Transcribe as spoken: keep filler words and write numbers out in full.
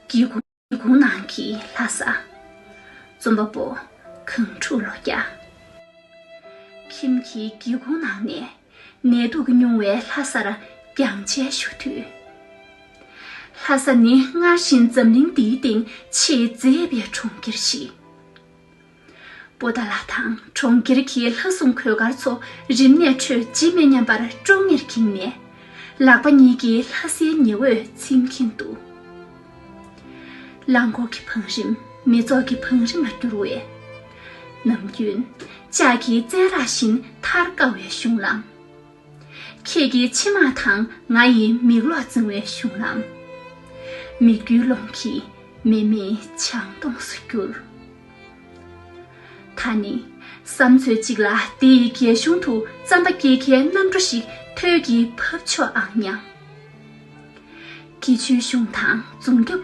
སྒེའུ་ཁུང་ནང་གི་ལྷ་ས། རྩོམ་པ་པོ། གངས་ཕྲུག་ལོ་བརྒྱ། ཁྱིམ་གྱི་སྒེའུ་ཁུང་ནང་ནས་ནད་དུག་གཉུང་བའི་ལྷ་སར་རྒྱང་མཇལ་ཞུ་དུས། ལྷ་ས་ནི་སྔར་བཞིན་འཛམ་གླིང་འདིའི་སྟེང་ཆེས་མཛེས་པའི་གྲོང་ཁྱེར་ཞིག་པོ་ཏཱ་ལ་དང་གྲོང་ཁྱེར་གྱི་ལྷ་སྲུང་གོས་དཀར་ཚོ་རིམས་ནད་ཁྲོད་ཇི་མི་སྙམ་པར་ཀྲོང་ངེར་འགྱིང་ནས། ལག་པ་གཉིས་ཀྱིས་ལྷ་སའི་ཉི་འོད་ཚིམ་གྱིན་འདུག་རླངས་འཁོར་གྱི་བང་རིམ་མི་ཚོགས་ཀྱི་བང་རིམ་ལ་བསྒྱུར་བས། ནམ་རྒྱུན་ལྕགས་ཀྱི་བཙན་རག་བཞིན་ཐར་དཀའ་བའི་གཞུང་ལམ། ཁྱེད་ཀྱི་མཆི་མ་དང་ང་ཡི་མིག་ལོག་འཛིང་བའི་གཞུང་ལམ། མིག་རྒྱུའི་ཀློང་གིས་མི་མེད་བྱང་སྟོང་སུ་གྱུར། ད་ནི་བསམ་ཚོད་ཅིག་ལ་དེ་ཡི་རྒྱ་གཞུང་དུ་རྩམ་པ་སྐྱེལ་མཁན་གནམ་གྲུ་ཞིག་ཐོལ་གྱིས་བབས་ཆོག་ཨང་སྙམ། སྐྱིད་ཆུའི་གཞུང་དང་རྫོང་རྒྱབ།